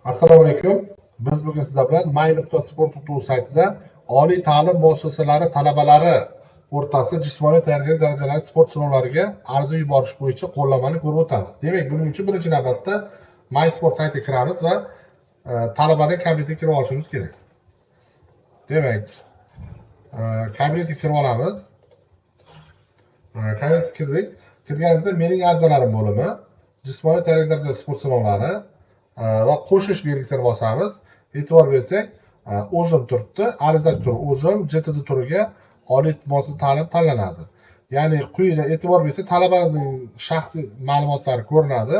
Assalomu alaykum. Biz bugun sizlar bilan my.sport.uz saytida oliy ta'lim muassasalari talabalari o'rtasida jismoniy tayyorgarlik darajalari sport sinovlariga ariza yuborish bo'yicha qo'llanmani ko'rib o'tamiz. Demak, buning uchun birinchi navbatda MySport saytiga kiramiz va talabaning kabinetiga kirib olishimiz kerak. Demak, kabinetga kirib olamiz. Kabinetga kirdik. Kirganimizda "Mening arizalarim" bo'limi, jismoniy tayyorgarlik darajalari sport sinovlari va qo'shish belgisini bosamiz. E'tibor bersak, o'zim turibdi. Ariza turi o'zim, JTD turiga oliy muassasa ta'lim tanlanadi. Ya'ni quyida e'tibor bersak, talabaning shaxsiy ma'lumotlari ko'rinadi.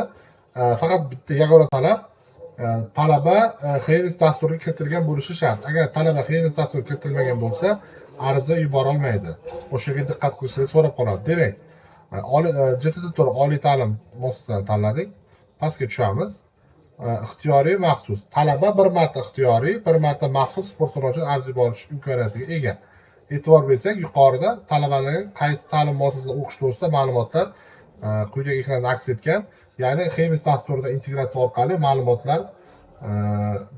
Faqat bitta yagona talab: talaba HEMIS dasturiga kiritilgan bo'lishi shart. Agar talaba HEMIS dasturiga kiritilmagan bo'lsa, ariza yubora olmaydi. O'shaga diqqat qilishingizni so'rab qoladi. Demak, oliy JTD turi oliy ta'lim muassasasini tanladik. Pastga tushamiz. Ixtiyoriy, maxsus. Talaba bir marta ixtiyoriy, bir marta maxsus sport sinovi uchun ariza yuborish imkoniyatiga ega. E'tibor bersak, yuqorida talabalarning qaysi ta'lim muassasasida o'qish to'g'risida ma'lumotlar quyidagi ekranda aks etgan. Ya'ni HEMIS dasturida integratsiya orqali ma'lumotlar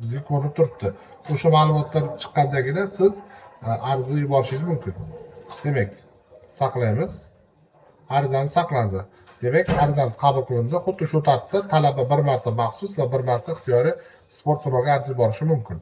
bizga ko'rinib turibdi. O'sha ma'lumotlar chiqqandagina siz ariza yuborishingiz mumkin. Demak, saqlaymiz. Arizamiz saqlandi. Demak, arizamiz qabul qilindi. Xuddi shu tartibda talaba bir marta maxsus va bir marta ixtiyoriy sport sinoviga ariza yuborishi mumkin.